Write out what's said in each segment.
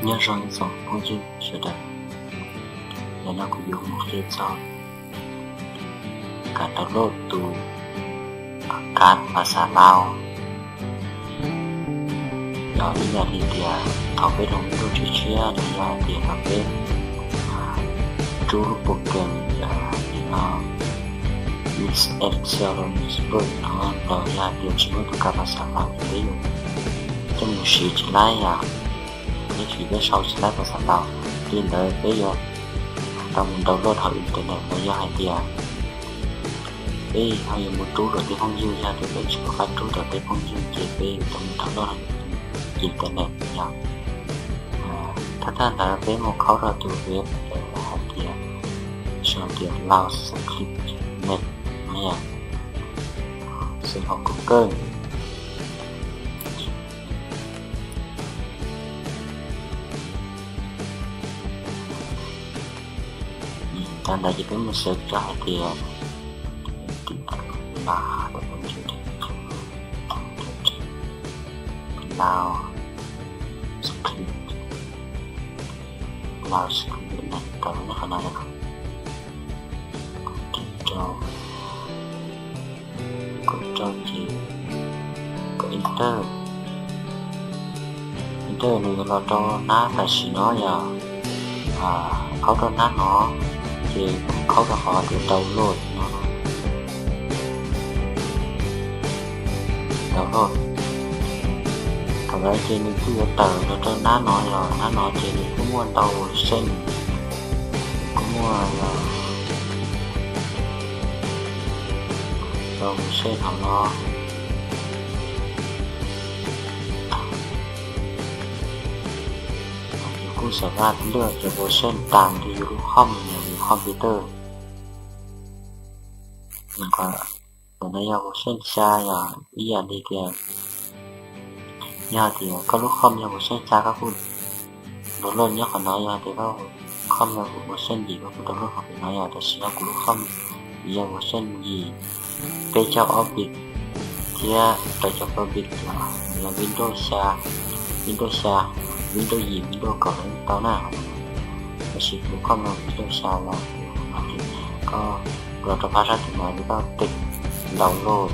Nyob zoo ib tsoom phooj ywg sawv daws, ntawm no kuv yuav mus qhia txog kab download tus kab Pasa Lao. Yog ib yam li tias thaum peb los lub tshiab tshiab no yog hais tias thaum peb rub lub program li no, Excel los Word no los yog hais tias tsis muaj tus kab Pasa Lao ces peb yuav coj mus siv tsis laib yom. Tab sis peb sau tsis laib Pasa Lao, li ntawd peb yuav tau mus download hauv internet los yog hais tias peb ho yuav mus rub rau tej phooj ywg, yog tias peb tsis pom qab rub rau tej phooj ywg ces peb yuav tau mus download hauv internet yom. Thawj thawj ntawd peb mus khaub rau tus web hais tias, sau tias Lao Script Net no yom, xws hauv Google. Thaum ntawd ces peb mus search rau hais tias Lao, Lao Script, Lao Script Net, tau nyob qhov no. Khaub rau, khaub rau ces khaub enter. Enter nws yuav los rau nab tam sim no yom. Khaub rau nab no ces khaub rau qhov tias download no. Download, thaum ntawd ces nws kuj yuav tawm los rau nab no yom. Nab no ces nws kuj muaj ntau version, kuj muaj ntau version hauv no. Yus kuj xav vaj lwaj cov version tas rau yus lub khoom, yus lub computer. Ntawm no yog version xya, yog ib yam li tias, yog tias koj lub khoom yog version xya koj kuj download nyob qhov no, yog tias koj khoom yog version yim koj kuj download hauv pem no yom. Tam sim no kuv lub khoom yog version yim, peb caug ob bit thiab rau caum plaub bit, yog Windows xya, Windows xya, Windows yim, Windows kaum los tau na. Tab sis kuv khoom yog Windows xya los, koj los rau phab sab tim no ces koj tiv download.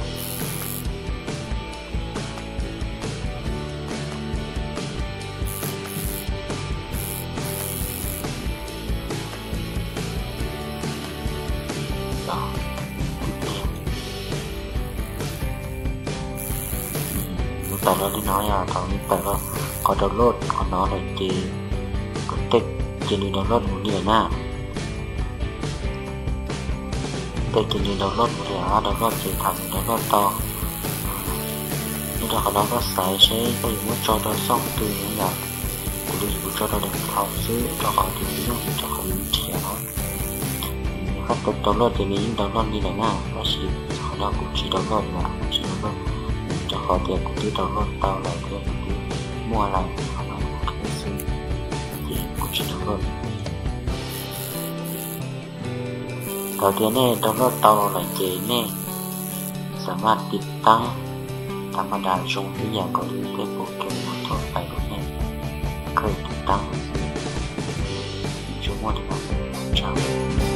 Nws tawm los li no yom. Thaum nws tawm los qhov download qhov no lawm ces koj tiv ces nws download mus li lawm na. Tiv ces nws download mus li lawm, download ces thaum nws download tau, nyob rau qhov no koj xaiv seb koj yuav muab tso rau xoo twg no yom. Kuv li kuv tso rau desktop xwb rau qhov tias kuv yeej tsis tau qhov nrhiav no. Koj tiv download ces nws yeej download li lawm na, tab sis qhov no kuv tsis download yom, kuv tsis download rau qhov tias kuv twb download tau lawm thiab kuv twb muaj lawm, qhov no kuv qhia xwb, ces kuv tsis download. Thaum tias nej download tau los lawm ces nej xam maj tiv taab tham ma das zoo ib yam nkaus li tej program mus thuam pais rau nej, kawg tiv taab xwb, tsuas muaj li no xwb, ua tsaug.